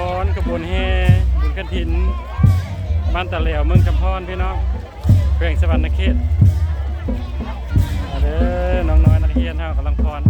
ຟ້ອນຂະບວນແຫ່ບຸນກະຖິນບ້ານຕາແຫຼວ ເມືອງຈຳພອນ ພີ່ນ້ອງ ແຂວງສະຫວັນນະເຂດ. ມາເດີ ນ້ອງນ້ອຍນັກຮຽນເຮົາກຳລັງຟ້ອນ.